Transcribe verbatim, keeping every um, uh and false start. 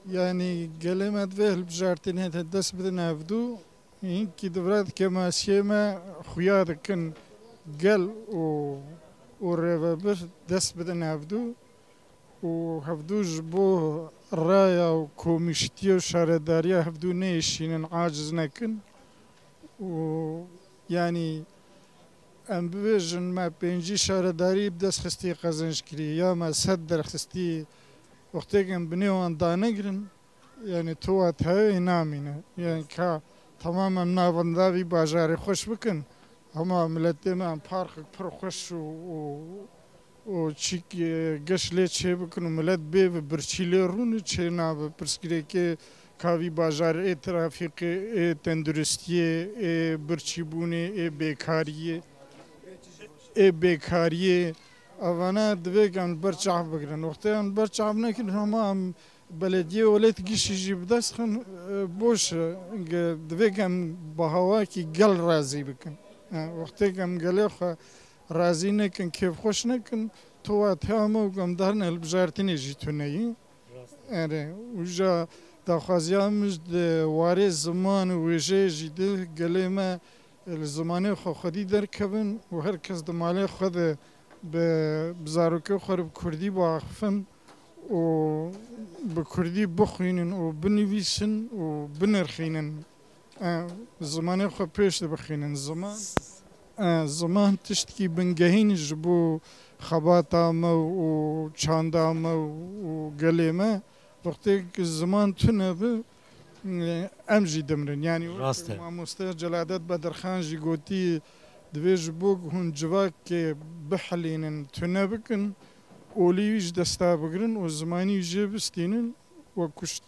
Yanî gelê me divê hilbijartinê de dest bidin hevdû. Hinkî di vira dikemasiyê me xuya dikin gel û, û rêvebir dest bidin hevdû û hevdû ji bo raya û komîştiye û şaredariya hevdû nêşînin, aciz nekin û yanî em bibêjin me pêncî şaredarî bi dest xistî qezenc kirî ya me sed derxistî wextêk em binê wan danegirin, yanî tu wat heye namîne. Yanî ka temam em navenda vî bajarê xweş bikin, hema miletê me em parkek pir xweş û, û, û çîk, e, geş lê çê bikin û milet bê bi birçî lê rûnî çê nabe pirsgirêkê ka vî bajarê ê trafîkê, ê tenduristiyê, ê birçîbûnê, ê bêkariyê, ê bêkariyê. Evana divê em li ber çav bigirin. Wextê em li ber çav nekirin, hema em belediyê welêt gişî jî bi dest xin, e, boş e. Ge-, divê em bi hawakî gel razî bikin. E, wextê em gelê xwe razî nekin, kêfxweş nekin, tu wat hema û em darine hilbijartinê jî tune yî. Erê, uca daxwaziya min ji di warê ziman û wêjeyê jî di gelê me li zimanê xwe xwedî derkevin û her kes di malê xwe de bi, bi zarokê xwe re bi kurdî biaxifin û bi kurdî bixwînin û binivîsin û binirxînin. E, zimanê xwe pêş de bixînin. Ziman, e, ziman tiştekî bingehîn ji bo xebata me û çanda me û gelê me. Wextê ziman tune bi, e, em jî dimirin. Yanî wek Rast e. Mamoste Celadet Bedirxan jî gotî, divê ji bo hûn civakê bihilînin, tune bikin, olî wî ji desta bigirin û zimanî wî jê bistînin, we kuşt.